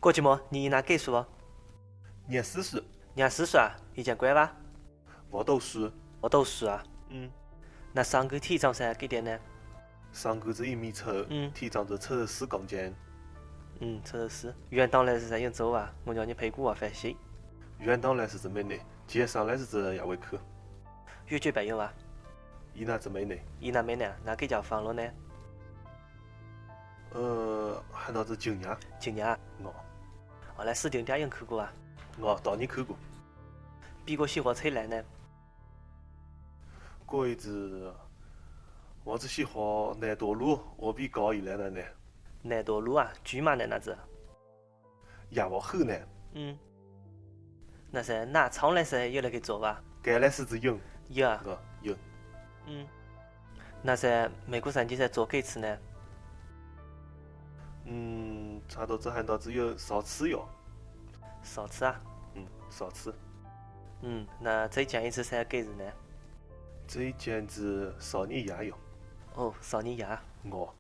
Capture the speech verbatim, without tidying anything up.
过去么，你以哪个数哦？廿四岁，廿四岁啊，以前乖伐？我读书。我读书啊。嗯，那上个天窗噻，几点呢？上个子一米七，嗯天窗子七十四公斤。嗯，七十四。原档来是啥样做啊？我让你配过啊，反正。原档来是这么的，天窗来是这也会去。越剧朋友啊？伊那这么的，伊那没呢？哪个叫方路呢？呃，喊到这景呀，景呀？我哦，来四顶点样去过啊？我当然去过。比过喜欢吹来呢？过一次，我只喜欢南多路，我比高一来了呢。南多路啊，巨马呢那子？呀，我后呢？嗯。那是那唱来是有那个做伐？该来是只有，有啊。我有。嗯。那是每个星期是做几次呢？嗯，差不多只喊到只有三次哟。三次啊？嗯，三次。嗯，那最近一次是几时呢？最近子上年也有。哦，上年呀。我